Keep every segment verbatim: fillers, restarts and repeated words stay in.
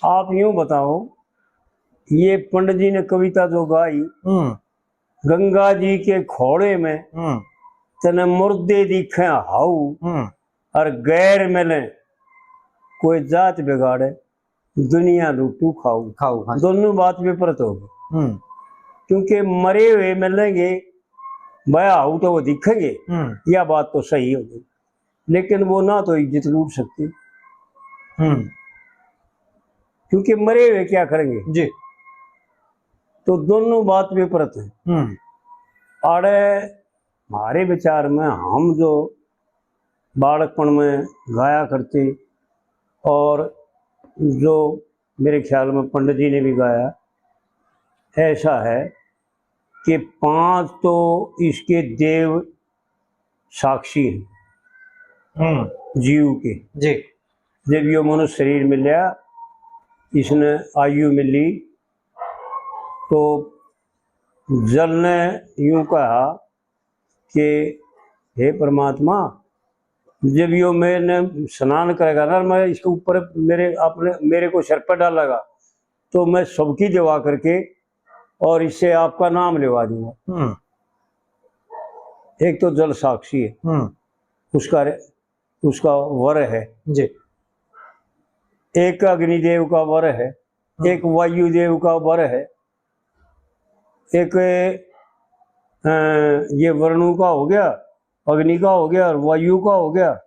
आप यूं बताओ, ये पंडित जी ने कविता जो गाई, हम्म। गंगा जी के खोड़े में हम्म। तने मुर्दे दिखे हाउ, हम्म। और गैर मिले कोई जात बिगाड़े, दुनिया लूटू खाऊ। खाऊ, हाँ। दोनों बात विपरीत होगी। हम्म। क्योंकि मरे हुए मिलेंगे, बया हाउ तो वो दिखेंगे, हम्म। यह बात तो सही होगी, लेकिन वो ना तो इज्जत लूट सकते, हम्म। क्योंकि मरे हुए क्या करेंगे? जी। तो दोनों बात विपरीत है। हम्म। आड़े हमारे विचार में हम जो बालकपन में गाया करते और जो मेरे ख्याल में पंडित जी ने भी गाया, ऐसा है कि पांच तो इसके देव साक्षी हैं हम्म। जीव के। जी। जब यो मनुष्य शरीर मिलया, इसने आयु मिली, तो जल ने यूं कहा कि हे परमात्मा, जब यो मैंने स्नान करेगा ना, मैं इसके ऊपर मेरे, आपने मेरे को सिर पर डालेगा, तो मैं सबकी दवा करके और इससे आपका नाम लेवा दूंगा। हम्म। एक तो जल साक्षी है, हम्म। उसका, उसका वर है। जी। एक अग्निदेव का वर है, हम्म। एक वायुदेव का वर है, एक, अ, ये वरुण का हो गया, अग्नि का हो गया और वायु का हो गया,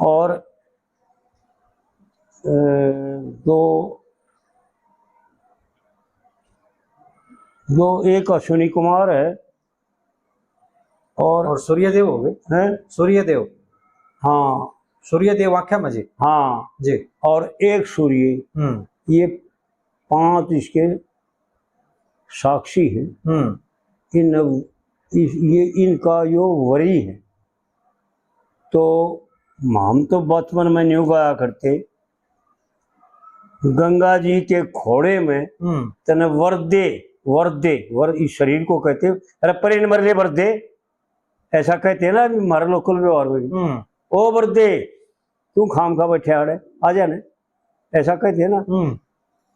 और, अ, दो, दो, एक अश्विनी कुमार है और और सूर्यदेव हो गए। हैं? सूर्यदेव। हाँ। सूर्यदेव आख्या में जी। हाँ। जी। और एक सूर्य, हम्म। ये पांच इसके साक्षी हैं। हम्म। इन, इस, ये इनका यो वरी है। तो हम तो बचपन में न्यू गाया करते, गंगा जी के खोड़े में हम्म। तने वर दे, वर दे, वर इस शरीर को कहते, अरे परे न मर ले वर दे, ऐसा कहते हैं ना अभी हमारे लोकल व्यवहार में भी। हम्म। ओ वर दे, तू खाम खा बैठे आड़े, आ जा ना, ऐसा कहते हैं ना। हम्म।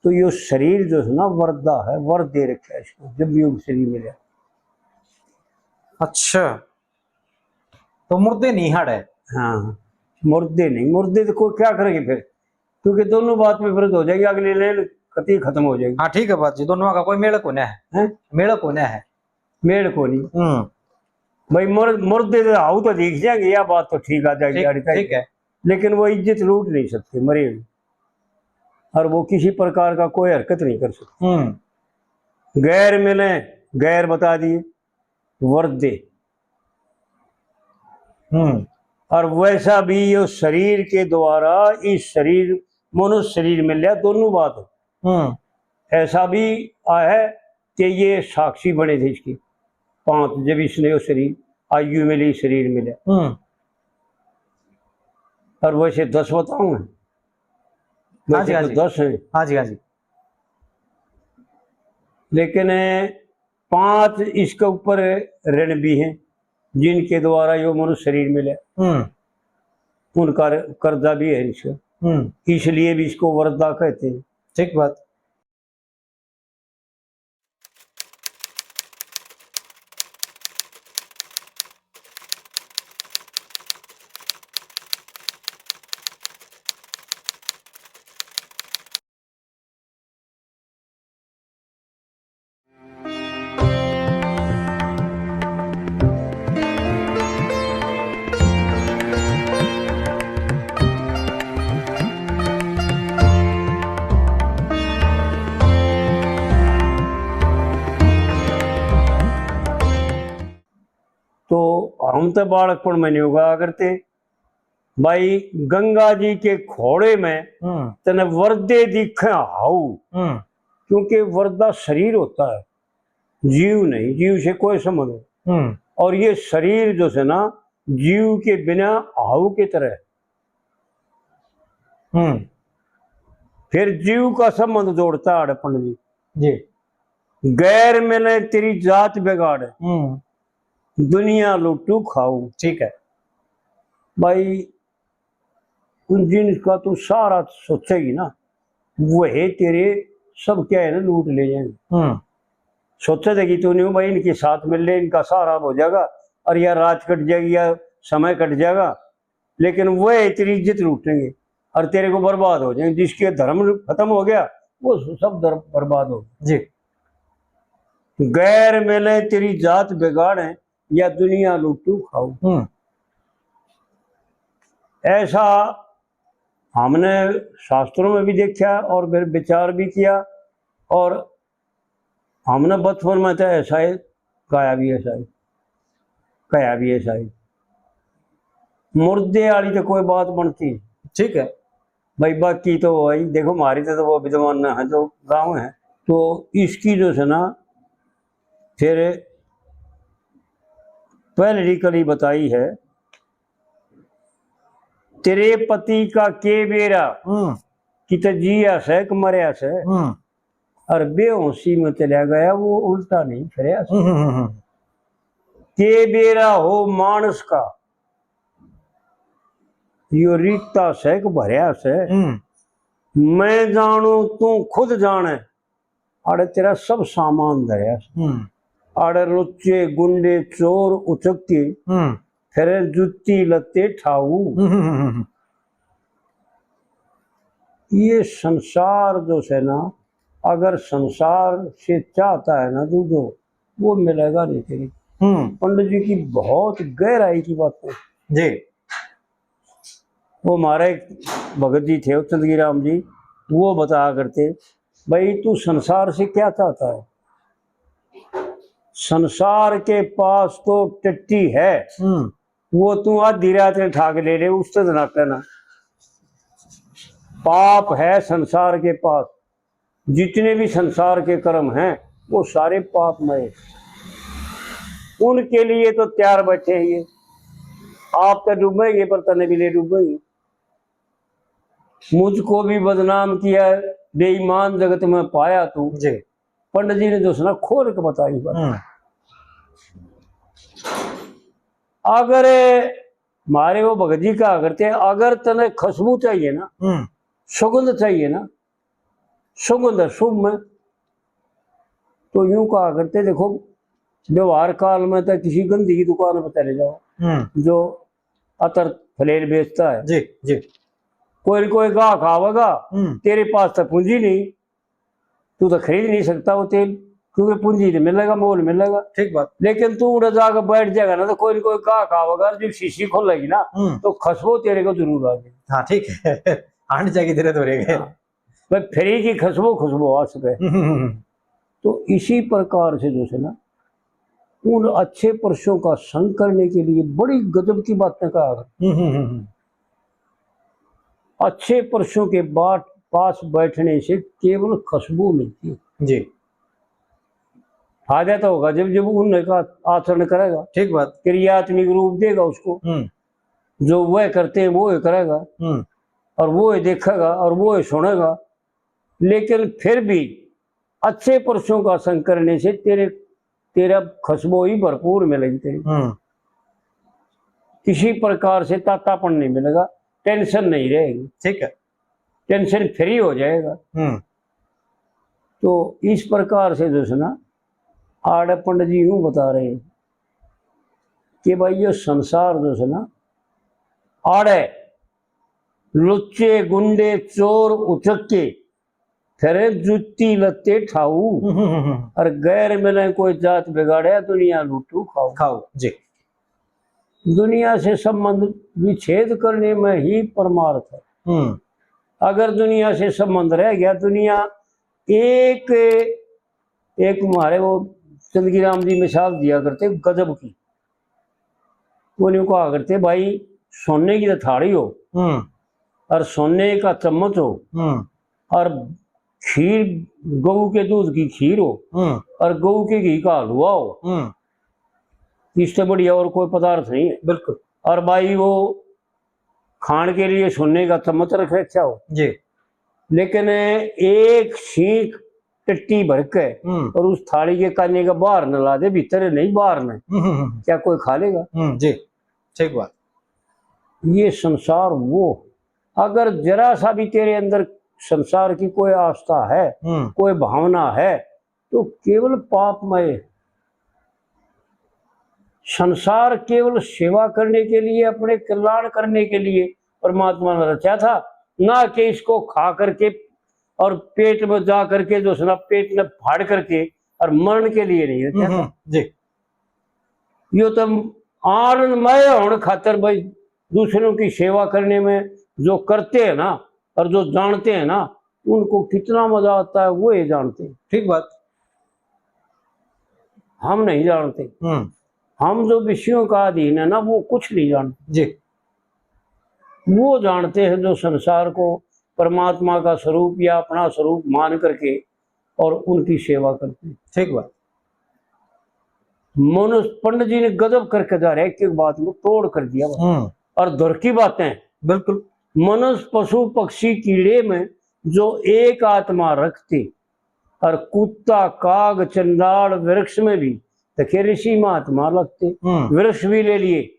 तो यो शरीर जो है ना, वर्दा है, वर दे रखा है इसको, जब भी यो शरीर मिला। अच्छा, तो मुर्दे नहीं हाड़े? हाँ, मुर्दे नहीं, मुर्दे तो कोई क्या करेंगे फिर, क्योंकि दोनों बात में विपरीत हो जाएगी, अगली लेन कति खत्म हो जाएगी। हाँ, ठीक है बात जी, दोनों का कोई मेल को नहीं है। हैं? मेल को नहीं है। मेल को नहीं। हम्म। भाई, मुर-, मुर्दे तो हाउ तो दिख जाएंगे, यह बात तो ठीक आ जाएगी, ठीक, आड़ी तक। ठीक है। लेकिन वो इज्जत लूट नहीं सकते मरे हुए, और वो किसी प्रकार का कोई हरकत नहीं कर सकते। हम्म। गैर मिले, गैर बता दिए, वर दे। हम्म। और वैसा भी यो शरीर के द्वारा, इस शरीर, मनुष्य शरीर मिल लिया, दोनों बात है। हम्म। ऐसा भी है कि ये साक्षी बने थे इसके पांच, जब इसने यो शरीर, आयु मिली, शरीर मिला। हम्म। और वैसे दस बताऊं मैं, हाँ जी, वैसे हाँ तो जी। दस हैं। हाँ जी, हाँ जी। लेकिन पांच इसके ऊपर ऋण भी हैं, जिनके द्वारा यो मनुष्य शरीर मिला। हम्म। उनका र-, कर्जा भी है इसका। हम्म। इसलिए भी इसको वरदा कहते हैं। ठीक बात। तो हम तो बालकपण में नहीं होगा करते भाई, गंगा जी के खोड़े में हम्म। तने वरदे दिखे हाउ, हम्म। क्योंकि वरदा शरीर होता है, जीव नहीं, जीव से कोई संबंध नहीं। हम्म। और ये शरीर जो है ना, जीव के बिना हाउ की तरह। हम्म। फिर जीव का संबंध जोड़ता है अड़पण जी। जी। गैर मिले तेरी जात बिगाड़, हम्म। दुनिया लूटू खाऊ। ठीक है। भाई, उन जिनका तू सारा सोचेगी ना, वही तेरे सब क्या है ना, लूट ले जाएंगे। हम्म। सोचे थे कि तू नहीं भाई, इनके साथ मिल ले, इनका सहारा हो जाएगा, और या रात कट जाएगी या समय कट जाएगा, लेकिन वह तेरी इज्जत लूटेंगे और तेरे को बर्बाद हो जाएंगे। जिसके धर्म खत्म हो गया, वो सब धर्म बर्बाद हो गया। जी। गैर मिले तेरी जात बिगाड़े, या दुनिया लूटू खाऊ। हम्म। ऐसा हमने शास्त्रों में भी देखा और फिर विचार भी किया, और हमने बचपन में तो ऐसा ही गाया भी, ऐसा ही कहा भी, ऐसा ही। मुर्दे वाली तो कोई बात बनती। ठीक है। भाई, बाकी तो भाई देखो, हमारी तो, तो वो विद्वान ना है, जो गाँव है, तो इसकी जो है ना, फिर पहली कली बताई है, तेरे पति का के बेरा, हम्म। कि तो जिया से कि मरया से, हम्म। और बेहोशी में चला गया, वो उल्टा नहीं फिरया से। हम्म, हम्म, हम्म। के बेरा हो मानस का, यो रीता से कि भरया से। हम्म। मैं जानू, तू खुद जाने, आड़े तेरा सब सामान धरया से। हम्म। आड़े लुच्चे, गुंडे, चोर, उचक्के, हम्म। फिर जूती लत्ते ठाऊ। हम्म, हम्म, हम्म, हम्म। ये संसार जो है ना, अगर संसार से चाहता है ना तू, जो वो मिलेगा नहीं तेरी। हम्म। पंडित जी की बहुत गहराई की बात है। जी। वो हमारे एक भगत जी थे, चंदगी राम जी, वो बताया करते, भाई, तू संसार से क्या चाहता है? संसार के पास तो टट्टी है, हम्म। वो तू आधी रात में ठाक ले ले, उससे तो ना कहना। पाप है संसार के पास, जितने भी संसार के कर्म हैं, वो सारे पापमय। उनके लिए तो तैयार बैठे हैं ये। आप तो डूबेंगे, पर तने भी ले डूबेंगे। मुझको भी बदनाम किया, बेईमान जगत में पाया तू। जी। पंडित जी ने जो सुना, खोल के बताई बात। हम्म। अगर मारे वो भगत जी कहा करते, अगर तने खुशबू चाहिए ना, हम्म। सुगंध चाहिए ना, सुगंध है शुभ में, तो यूं कहा करते, देखो, व्यवहार काल में तो किसी गंदी की दुकान पर चले जाओ, हम्म। जो अतर फलेल बेचता है। जी, जी। कोई न कोई गाहक आवेगा, हम्म। तेरे पास तो पूंजी नहीं, तू तो खरीद नहीं सकता वो तेल, क्योंकि पूंजी तो मिलेगा, मोल मिलेगा। ठीक बात। लेकिन तू उड़े जाके बैठ जाएगा ना, तो कोई न कोई गाहक आवेगा, जो शीशी खोलेगी ना, हम्म। तो खुशबू तेरे को जरूर आ जाएगी। हाँ, ठीक है। आने जाएगी तेरे धोरे के। हाँ। भाई, फ्री की खुशबू, खुशबू आ सके। हम्म, हम्म, हम्म। तो इसी प्रकार से जो है ना, उन अच्छे पुरुषों का संग करने के लिए बड़ी गजब की बातें कहा। हम्म, हम्म, हम्म, हम्म। अच्छे पुरुषों के बाट-, पास बैठने से केवल खुशबू मिलती है। जी। फायदा तो होगा जब, जब उनका आचरण करेगा। ठीक बात। क्रियात्मक रूप देगा उसको। हम्म। जो वह करते हैं, वो ही करेगा। हम्म। और वो ही देखेगा और वो ही सुनेगा। लेकिन फिर भी अच्छे पुरुषों का संग करने से तेरे, तेरा खुशबू ही भरपूर मिलेगी तेरी। हम्म। किसी प्रकार से तातापन नहीं मिलेगा, टेंशन नहीं रहेगी। ठीक है। टेंशन फ्री हो जाएगा। हम्म। तो इस प्रकार से जो है ना, आड़े पंडित जी यूं बता रहे हैं कि भाई, ये संसार जो है ना, आड़े लुच्चे, गुंडे, चोर, उचक्के, फिरे जूती लत्ते ठाऊ। हम्म, हम्म, हम्म। और गैर मिले कोई जात बिगाड़े, दुनिया लूटू खाऊ। खाऊ, जी। दुनिया से संबंध विच्छेद करने में ही परमार्थ है। हम्म। अगर दुनिया से संबंध रह गया, दुनिया एक, एक हमारे वो चंदगी राम जी मिसाल दिया करते गजब की। वो न्यू कहा करते, भाई, सोने की तो थाली हो, हम्म। और सोने का चम्मच हो, हम्म। और खीर, गऊ के दूध की खीर हो, हम्म। और गऊ के घी का हलवा हो, हम्म। इससे बढ़िया और कोई पदार्थ नहीं है। बिल्कुल। और भाई, वो खाण के लिए सोने का चम्मच रख रखा हो, जी। लेकिन एक छींक टट्टी भर के हम्म। और उस थाली के कान्ने का बाहर न ला दे, भीतर नहीं, बाहर न, हम्म, हम्म, हम्म। क्या कोई खा लेगा? हम्म, जी, ठीक बात। ये संसार वो, अगर जरा सा भी तेरे अंदर संसार की कोई आस्था है, हम्म। कोई भावना है, तो केवल पापमय। संसार केवल सेवा करने के लिए, अपने कल्याण करने के लिए परमात्मा ने रचा था, ना कि इसको खा करके और पेट में जा करके, जो है ना, पेट में फाड़ करके और मरण के लिए नहीं रचा था। हम्म, जी। यो तो आनंदमय होने खातर भाई, दूसरों की सेवा करने में जो करते हैं ना, और जो जानते हैं ना, उनको कितना मजा आता है, वो ये जानते हैं। ठीक बात। हम नहीं जानते। हम्म। हम जो विषयों का अधीन है ना, वो कुछ नहीं जानते। जी। वो जानते हैं जो संसार को परमात्मा का स्वरूप या अपना स्वरूप मान करके और उनकी सेवा करते हैं। ठीक बात। मनुष्य, पंडित जी ने गजब करके जा रहे, एक एक बात को तोड़ कर दिया। हम्म। और धुर की बातें। बिल्कुल। मनुष्य, पशु, पक्षी, कीड़े में जो एक आत्मा रखते, और कुत्ता, काग, चंडाल, वृक्ष में भी, देखिए, ऋषि महात्मा लगते, हम्म। वृक्ष भी ले लिए।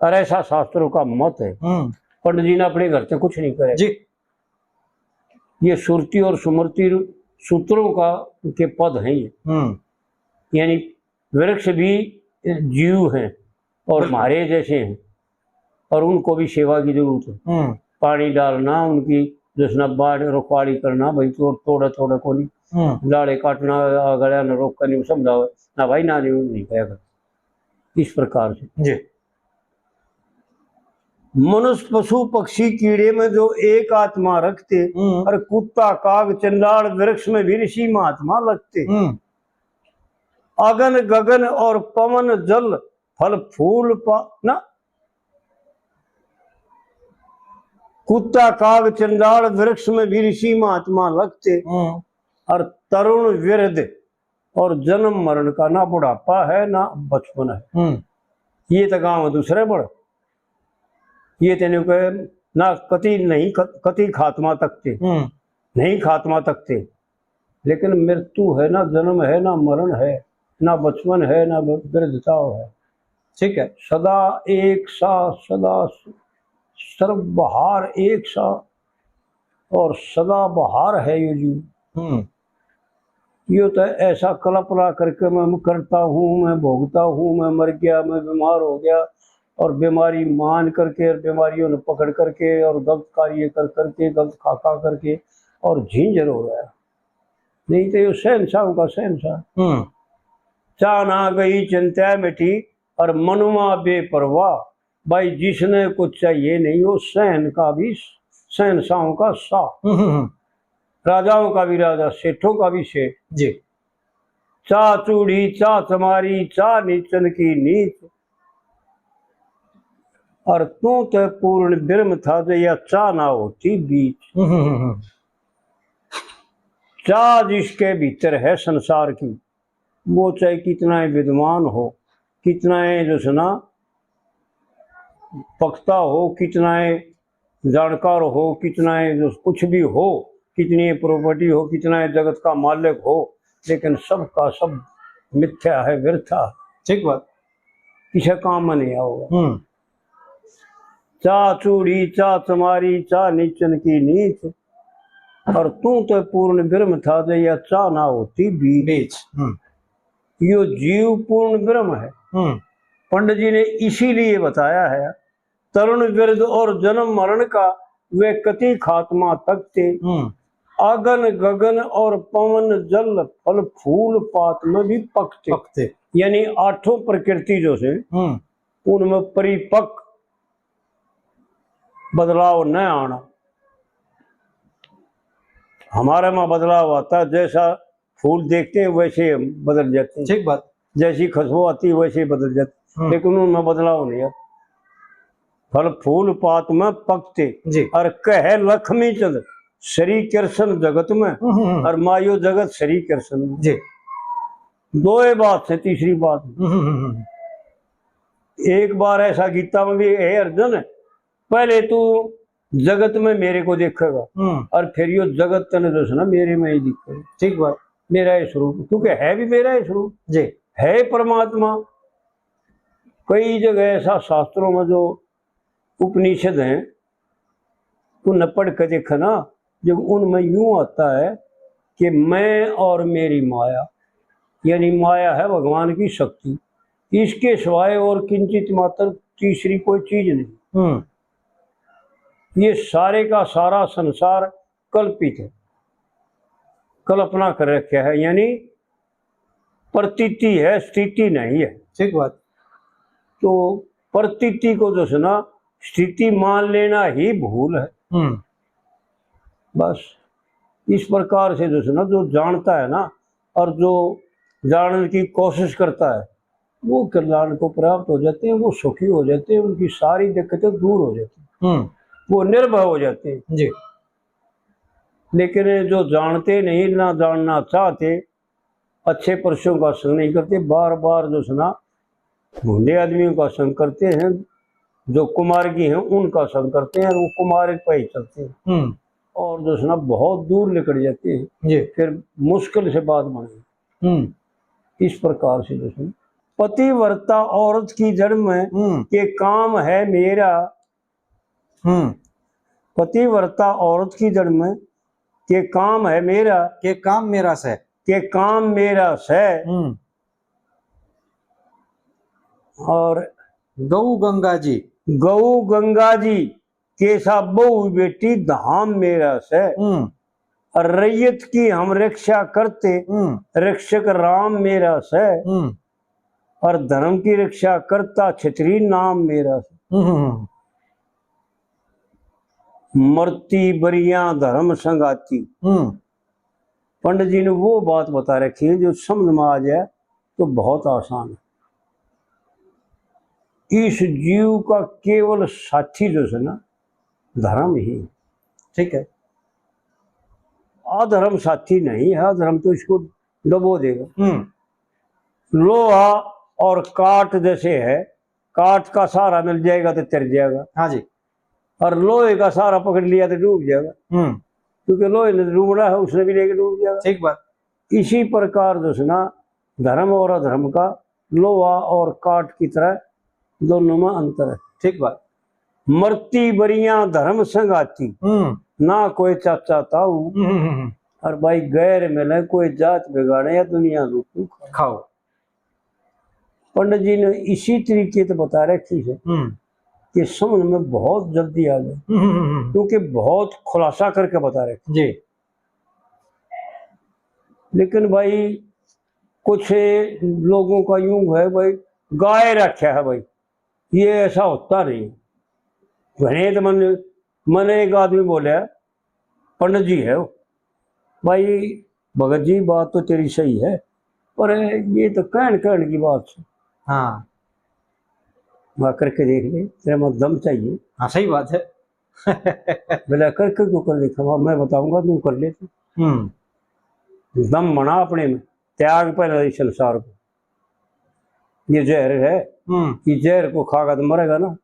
और ऐसा शास्त्रों का मत है। हम्म। पंडित जी ने अपने घर से कुछ नहीं करे। जी। ये सुरति और स्मृति सूत्रों का, के पद हैं ये। हम्म। यानी वृक्ष भी जीव हैं और बिल्कुल। हमारे जैसे हैं, और उनको भी सेवा की जरूरत है। हम्म। पानी डालना, उनकी जसना बाढ़ रखवाली करना, भाई तो तोड़े तोड़े को नहीं, हम्म। डाले काटना, गल्या ने रोक कर नहीं समझाओ ना भाई, ना नहीं, नहीं कहा कर। इस प्रकार से जी। मनुष्य, पशु, पक्षी, कीड़े में जो एक आत्मा रखते, हम्म। और कुत्ता, काग, चंडाल, वृक्ष में भी ऋषि महात्मा लगते। हम्म। अगन, गगन और पवन, जल, फल, फूल, पा-, ना, कुत्ता, काग, चंडाल, वृक्ष में भी ऋषि महात्मा लगते। हम्म। और तरुण, वृद्ध और जन्म मरण का ना बुढ़ापा है, ना बचपन है। हम्म। ये तो गांव है दूसरे बड़, ये तेने कहे ना कति नहीं, क-, कति खात्मा तकते, हम्म। नहीं खात्मा तकते, लेकिन मृत्यु है, ना जन्म है, ना मरण है, ना बचपन है, ना ब-, वृद्धता है। ठीक है। सदा एक सा, सदा स-, सर्वहार एक सा और सदा बहार है यो जीव। हम्म। यो तो ऐसा कल्पना करके मैं करता हूँ, मैं भोगता हूँ, मैं मर गया, मैं बीमार हो गया, और बीमारी मान करके और बीमारियों ने पकड़ करके और गलत कार्य कर करके, गलत खा खा करके और झिंझर हो रहा है। नहीं तो यो शहंशाहों का शहंशाह। हम्म। चाह ना गई चिंता मिटी और मनुआ बेपरवाह। भाई, जिसने कुछ चाहिए नहीं, वो शहन का भी शहंशाहों का शाह, हम्म, हम्म, हम्म। राजाओं का भी राजा, सेठों का भी सेठ। जी। चाह चूड़ी, चाह चमारी, चाह नीचन की नीच। और तू तो पूर्ण ब्रह्म था, जो या चाह ना होती बीच। हम्म, हम्म, हम्म। चाह जिसके भीतर है संसार की, वो चाहे कितना ही विद्वान हो, कितना ही जो है ना पक्ता हो, कितना ही जानकार हो, कितना ही जो कुछ भी हो, कितनी ही प्रॉपर्टी हो, कितना ही जगत का मालिक हो, लेकिन सबका सब मिथ्या है, व्यर्था है। ठीक बात। किसी काम में नहीं आओगा। हम्म। चाह चूड़ी, चाह चमारी, चाह नीचन की नीच, और तू तो पूर्ण ब्रह्म था, जो या चाह ना होती बीच। बीच, हम्म। यो जीव पूर्ण ब्रह्म है। हम्म। पंडित जी ने इसीलिए बताया है, तरुण वृद्ध और जन्म मरण का वे कति खात्मा तकते। हम्म। अगन गगन और पवन जल फल फूल पात में भी पकते। पकते। यानी आठों प्रकृति जो से, हम्म। उनमें परिपक्व बदलाव न आना। हमारे में बदलाव आता है, जैसा फूल देखते हैं वैसे बदल जाते हैं। ठीक बात। जैसी खुशबू आती है वैसे बदल जाते हैं। हम्म। लेकिन उनमें बदलाव नहीं आता। फल फूल पात में पकते। जी। और कहे लक्ष्मी चंद श्री कृष्ण जगत में, हम्म, हम्म, हम्म। और मायो जगत श्री कृष्ण में। जी। दो ही बात है, तीसरी बात। हम्म, हम्म, हम्म। एक बार ऐसा गीता में भी, हे अर्जुन, पहले तू जगत में मेरे को देखेगा, हम्म। और फिर यो जगत तने जो है ना मेरे में ही दिखेगा। ठीक बात। मेरा ही स्वरूप, क्योंकि है भी मेरा ही स्वरूप। जी। है परमात्मा। कई जगह ऐसा शास्त्रों में जो उपनिषद हैं, उन्हें पढ़ के देखे ना, जब उनमें यूं आता है कि मैं और मेरी माया, यानी माया है भगवान की शक्ति, इसके सिवाय और किंचित मात्र तीसरी कोई चीज नहीं। हम्म। ये सारे का सारा संसार कल्पित है, कल्पना कर रखा है, यानी प्रतीति है, स्थिति नहीं है। ठीक बात। तो प्रतीति को जो है ना, स्थिति मान लेना ही भूल है। हम्म। बस इस प्रकार से जो है ना, जो जानता है ना, और जो जानने की कोशिश करता है, वो कल्याण को प्राप्त हो जाते हैं, वो सुखी हो जाते हैं, उनकी सारी दिक्कतें दूर हो जाती हैं, हम्म। वो निर्भय हो जाते हैं। जी। लेकिन जो जानते नहीं, ना जानना चाहते, अच्छे पुरुषों का संग नहीं करते, बार बार जो है ना, भूंडे आदमियों का संग करते हैं, जो कुमार्गी हैं उनका संग करते हैं, वो कुमार्ग पे ही चलते हैं। हम्म। और जो है ना, बहुत दूर निकल जाते हैं। जी। फिर मुश्किल से बात बने। हम्म। इस प्रकार से जो है, पतिव्रता औरत की जड़ में हम्म। के काम है मेरा। हम्म। पतिव्रता औरत की जड़ में के काम है मेरा। के काम मेरा से। के काम मेरा से। हम्म। और गऊ गंगा जी। गऊ गंगा जी, के सा बहू बेटी धाम मेरा से। हम्म। और रैयत की हम रक्षा करते, हम्म। रक्षक राम मेरा से। हम्म। और धर्म की रक्षा करता छतरी नाम मेरा से। हम्म, हम्म, हम्म। मरती बरियां धर्म संगाती। हम्म। पंडित जी ने वो बात बता रखी है, जो समझ में आ जाए तो बहुत आसान है। इस जीव का केवल साथी जो है ना, धर्म ही। ठीक है। अधर्म साथी नहीं है, अधर्म तो इसको डबो देगा। हम्म। लोहा और काठ जैसे है, काठ का सहारा मिल जाएगा तो तैर जाएगा। हाँ जी। और लोहे का सहारा पकड़ लिया तो डूब जाएगा। हम्म। क्योंकि लोहे ने डूबना है, उसने भी लेके डूब जाएगा। ठीक बात। इसी प्रकार जो है ना, धर्म और अधर्म का लोहा और काठ की तरह दोनों में अंतर है। ठीक बात। मरती बरियां धर्म संगाती, हम्म। ना कोई चाचा ताऊ। हम्म, हम्म, हम्म। और भाई गैर मिले कोई जात बिगाड़े या दुनिया लूटू खाओ। खाओ। पंडित जी ने इसी तरीके से बता रखी है हम्म। कि समझ में बहुत जल्दी आ जाए, हम्म, हम्म, हम्म। क्योंकि बहुत खुलासा करके बता रखी। जी। लेकिन भाई, कुछ लोगों का यूं है भाई, गाय रखा है भाई, ये ऐसा होता नहीं। घणे तो मन, मैंने एक आदमी बोला, पंडित जी है वो, भाई भगत जी, बात तो तेरी सही है, पर ये तो कहण कहण की बात है। हाँ। वहाँ करके देख ले, तेरे में दम चाहिए। हाँ, सही बात है। बोला, करके क्यों कर देखा? मैं बताऊंगा, तू कर ले तू। हम्म। दम बना अपने में, त्याग पहले इस संसार को। ये जहर है, हम्म। ये जहर को खागा तो मरेगा ना।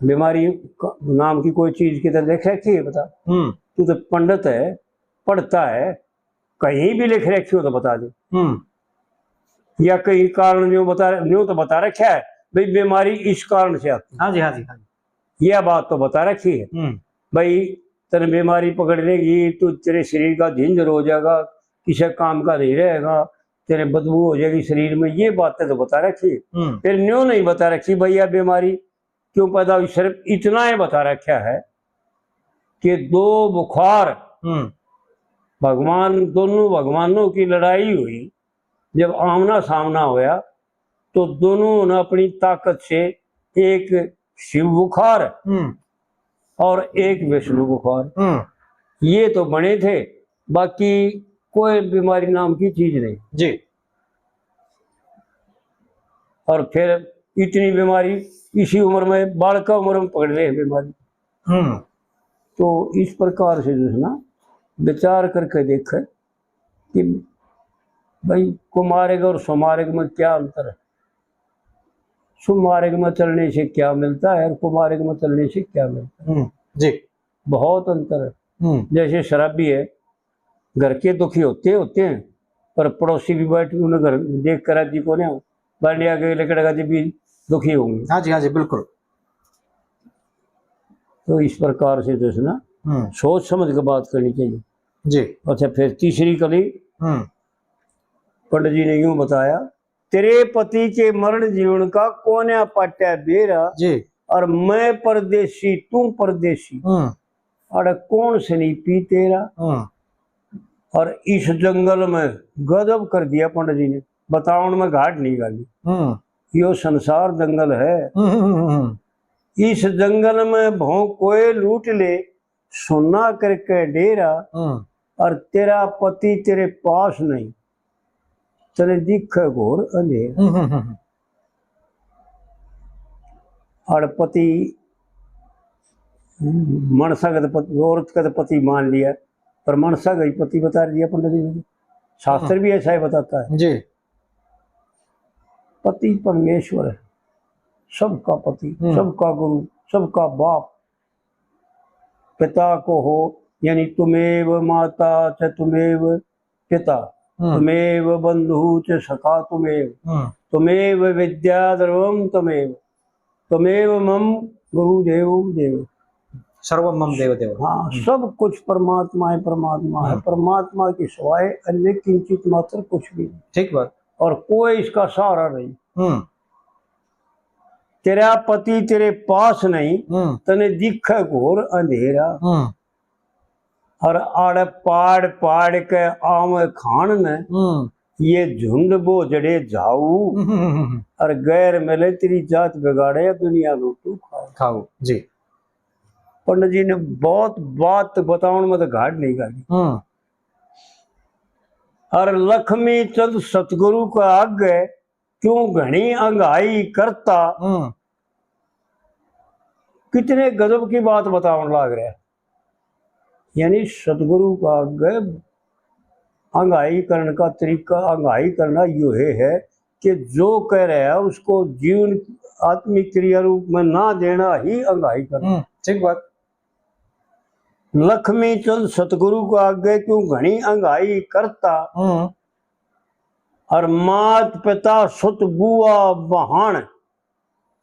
बीमारी क-, नाम की कोई चीज किधर देख रखी है, बता। हम्म। तू तो पंडित है, पढ़ता है, कहीं भी लिख रखी हो तो बता दे। हम्म। या कहीं कारण न्यू बता, न्यू तो बता रखा है भाई, बीमारी इस कारण से आती है। हाँ जी, हाँ जी, हाँ जी। यह बात तो बता रखी है हम्म। भाई, तेरे बीमारी पकड़ लेगी, तू, तेरे शरीर का झिंझर हो जाएगा, किसी काम का नहीं रहेगा, तेरे बदबू हो जाएगी शरीर में, ये बातें तो बता रखी है। हम्म। फिर न्यू नहीं बता रखी भाई, यह बीमारी क्यों पैदा हुई, सिर्फ इतना ही बता रखा है कि दो बुखार, हम्म। भगवान, दोनों भगवानों की लड़ाई हुई, जब आमना सामना होया तो दोनों ने अपनी ताकत से एक शिव बुखार हम्म। और एक विष्णु बुखार, हम्म। ये तो बने थे, बाकी कोई बीमारी नाम की चीज नहीं। जी। और फिर इतनी बीमारी इसी उम्र में, बालका उम्र में पकड़ रहे हैं बीमारी। हम्म। तो इस प्रकार से जो है ना, विचार करके देखे कि भाई, कुमार्ग और सुमार्ग में क्या अंतर है, सुमार्ग में चलने से क्या मिलता है और कुमार्ग में चलने से क्या मिलता है। हम्म, जी। बहुत अंतर है। हम्म। जैसे शराबी है, घर के दुखी होते होते हैं, पर पड़ोसी भी बैठ के उन्हें घर देख कर राजी को नहीं, बांडिया के लकड़गा जी भी दुखी होंगे। हाँ जी, हाँ जी, बिल्कुल। तो इस प्रकार से जो है ना, हम्म। सोच समझ के बात करनी चाहिए। जी। अच्छा, फिर तीसरी कली, हम्म। पंडित जी ने यूं बताया, तेरे पति के मरण जीवन का कोन्या पाट्या बेरा, जी। और मैं परदेसी, तू परदेसी, हम्म। अरे कौन सनीपी तेरा। हम्म। और इस जंगल में गजब कर दिया पंडित जी ने, बतावन में घाट नहीं घाली। हम्म। यो संसार जंगल है, हम्म, हम्म, हम्म, हम्म। इस जंगल में भों कोई लूट ले, सोना करके डेरा, हम्म। और तेरा पति तेरे पास नहीं, तने दिखे घोर अंधेरा। हम्म, हम्म, हम्म। और पति, मनसा का तो पति, औरत का तो पति मान लिया, पर मनसा का ही पति बता दिया पंडित जी ने। शास्त्र भी ऐसा ही बताता है। जी। पति परमेश्वर है, सबका पति, हम्म। सबका गुरु, सबका बाप। पिता को हो, यानी त्वमेव माता च त्वमेव पिता, हम्म। त्वमेव बंधु च सखा त्वमेव, हम्म। त्वमेव विद्या द्रवम त्वमेव, त्वमेव मम गुरु देवो देव। सर्वम मम देव देव। हाँ, सब कुछ परमात्मा है, परमात्मा है। हम्म। परमात्मा के सिवाय अन्य किंचित मात्र कुछ भी नहीं, ठीक बात। और कोई इसका सहारा नहीं। हम्म। तेरा पति तेरे पास नहीं, हम्म। तने दिखे घोर अंधेरा। हम्म। और आड़े पाड़ पाड़ के आवे खान ने, हम्म। ये झुंड बोझड़े जाऊ। हम्म, हम्म, हम्म। और गैर मिले तेरी जात बिगाड़े, या दुनिया रोटू खाओ। खाओ जी। पंडित जी ने बहुत बात बतावन में तो घाट नहीं घाली। हम्म। और लक्ष्मी चंद सतगुरु का आगे क्यों घणी अंगाई करता। हम्म। कितने गजब की बात बतावन लाग रहा है। यानी सतगुरु का आगे अंगाई करण का तरीका, अंगाई करना यो है कि जो कह रहा है उसको जीवन आत्मिक क्रिया रूप में ना देना ही अंगाई करना। हम्म, ठीक बात। लक्ष्मी चंद सतगुरु का आगे क्यों घणी अंगाई करता, हम्म। और मात पिता सुत बुआ बहान,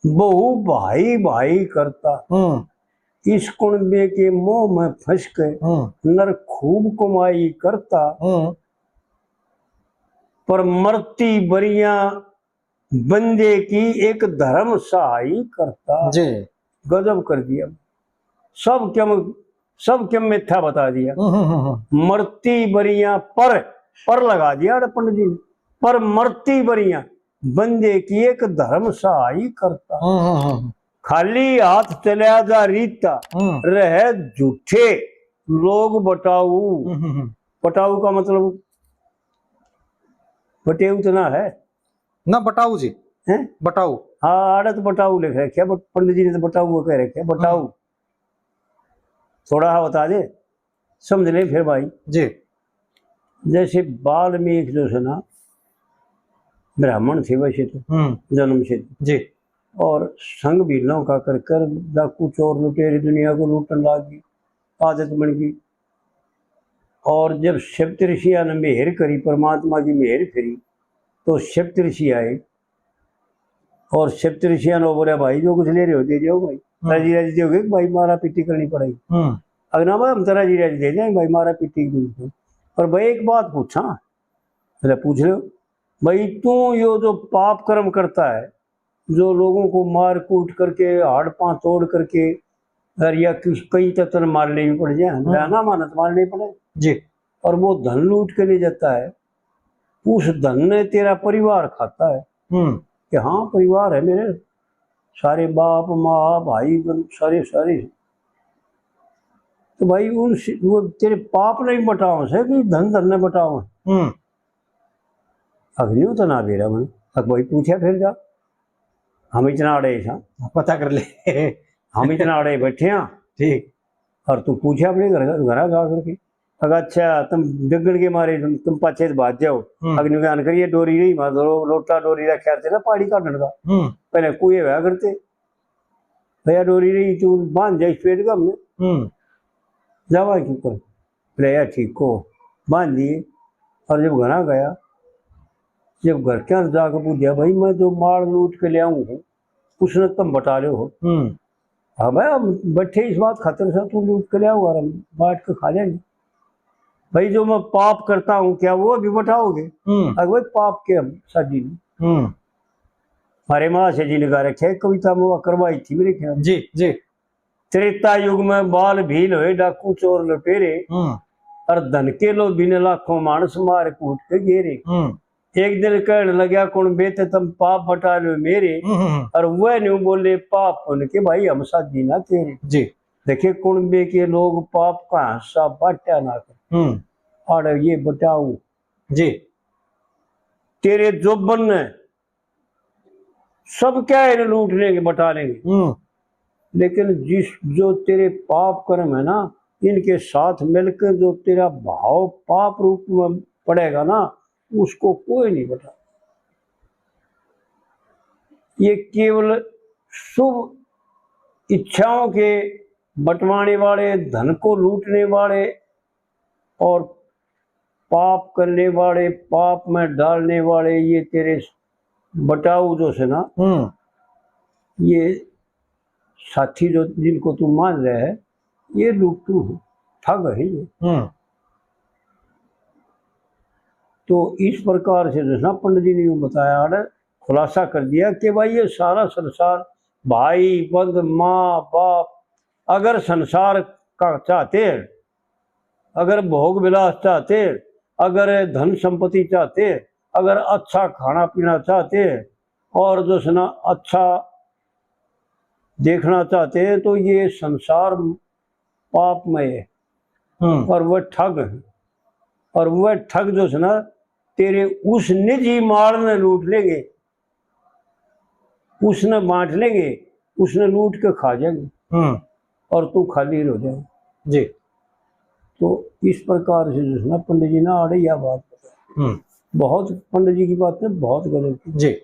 बहू भाई भाई करता। हम्म। इस कुणबे के मोह में फंस के हम्म। नर खूब कमाई करता, हम्म। पर मरती बरियां बंदे की एक धर्म सहाई करता। जी। गजब कर दिया। सब क्या, सब क्या मिथ्या बता दिया। हम्म, हम्म, हम्म, हम्म। मरती बरियां पर, पर लगा दिया अरे पंडित जी ने। पर मरती बरियां बंदे की एक धर्म सहाई करता। हम्म, हम्म, हम्म, हम्म। खाली हाथ चला जा रीता, हम्म। रहे झूठे लोग बटाऊ। हम्म, हम्म, हम्म। बटाऊ का मतलब बटेऊ तो ना है, ना बटाऊ जी। हैं? बटाऊ। हाँ, आड़े तो बटाऊ लिख रखे, बट पंडित जी ने तो बटाऊ कह रखे, बटाऊ। हम्म। थोड़ा सा बता दे, समझ ले फिर भाई। जी। जैसे वाल्मीकि जो है ना, ब्राह्मण थे वैसे तो, हम्म। जन्म से तो। जी। और संग भीलों का कर कर डाकू चोर लुटेरे दुनिया को लूटन लाग गई, आदत बन गई। और जब सप्तऋषियां ने मेहर करी, परमात्मा की मेहर करी, तो सप्तऋषि आए। और सप्तऋषियां ने बोला, भाई जो कुछ ले रहे हो दे जाओ भाई, हम्म। राजी राजी दोगे कि भाई मारा पीटी करनी पड़ेगी? हम्म। अगना भाई हम तो राजी राजी दे जाए भाई, मारा पीटी की जरूरत नहीं। पर भाई एक बात पूछा, बोले पूछ लो भाई, तू यो जो पाप कर्म करता है, जो लोगों को मार कूट करके, हाड़ पांव तोड़ करके, और या किस, कई तो तन मारने भी पड़ जाए, हम्म। ना मानत मारने पड़े, जी। और वो धन लूट के ले जाता है, उस धन ने तेरा परिवार खाता है। हम्म। कि हाँ, परिवार है मेरे, सारे बाप माँ भाई बन-, सारे सारे। तो भाई उन सि-, वो तेरे पाप नहीं बटाओ से कि धन धन ने बटाओ। हम्म। अग्नियों तो ना बेरा मन। अब भाई पूछा फिर जा, हम इतना अड़े सा, पता कर ले। हम इतना अड़े बैठे हैं, ठीक। और तू पूछे अपने घर, घर जा करके। अगर अच्छा, तुम डगण के मारे तुम, तुम पाछे से भाग जाओ। हम्म। अग्नि ज्ञान करिए, डोरी नहीं मार दो, लोटा डोरी रखा थे ना पानी काटने का। हम्म। पहले कुएं हुआ करते, भैया डोरी रही, तू बांध जा इस पेड़ का हमने, हम्म। जावा क्यों कर। भैया ठीक को बांध दिए। और जब घरा गया, जब घर के अंदर जाकर पूछा, भाई मैं जो माल लूट के ले आऊँ हूँ, उसने तुम बटा रहे हो। हम्म। हमें हम बैठे इस बात खातिर से तू लूट के ले आओ और हम बांट के खा लेंगे। भाई, जो मैं पाप करता हूँ, क्या वो भी बटाओगे? हम्म। अगर भाई, पाप के हम साझी नहीं। हम्म। हमारे माँ से जी ने गा रखे है, कविता में वो करवाई थी मेरे ख्याल। जी, जी। त्रेता युग में बाल भील होए, डाकू चोर लुटेरे, हम्म। और धन के लोभी ने लाखों मानस मार कूट के घेरे। हम्म। एक दिन कहने लग्या, "कुणबे ते तम पाप बटा लो मेरे।" हम्म, हम्म, हम्म। और वह न्यू बोले, "पाप उनके भाई हम साझी ना तेरे।" जी। देखे, कुणबे के लोग पाप का हिस्सा बांटा ना कर। हम्म। और ये बटाऊ। जी। तेरे जोबन ने सब क्या है लूट लेंगे, बटा लेंगे। हम्म। लेकिन जिस, जो तेरे पाप कर्म है ना, इनके साथ मिलकर जो तेरा भाव पाप रूप में पड़ेगा ना, उसको कोई नहीं बटा। ये केवल शुभ इच्छाओं के बंटवाने वाले, धन को लूटने वाले और पाप करने वाले, पाप में डालने वाले, ये तेरे बटाऊ जो से ना, हम्म। ये साथी जो, जिनको तू मान रहे है, ये लुट्टू है, ठग है ये। हम्म। तो इस प्रकार से जो है ना, पंडित जी ने यूं बताया और खुलासा कर दिया कि भाई, ये सारा संसार, भाई, बंद, माँ, बाप, अगर संसार का चाहते हैं, अगर भोग विलास चाहते हैं, अगर धन संपत्ति चाहते हैं, अगर अच्छा खाना पीना चाहते हैं और जो है ना, अच्छा देखना चाहते हैं, तो ये संसार पापमय है। हम्म। और वह ठग है। और वह ठग जो है ना, तेरे उस निजी माल ने लूट लेंगे, उसने बांट लेंगे, उसने लूट के खा जाएंगे। हम्म। और तू खाली हो जाएगा। जी। तो इस प्रकार से जो है ना, पंडित जी ने आड़े यह बात बताई। हम्म। बहुत पंडित जी की बातें बहुत गलत थी। जी।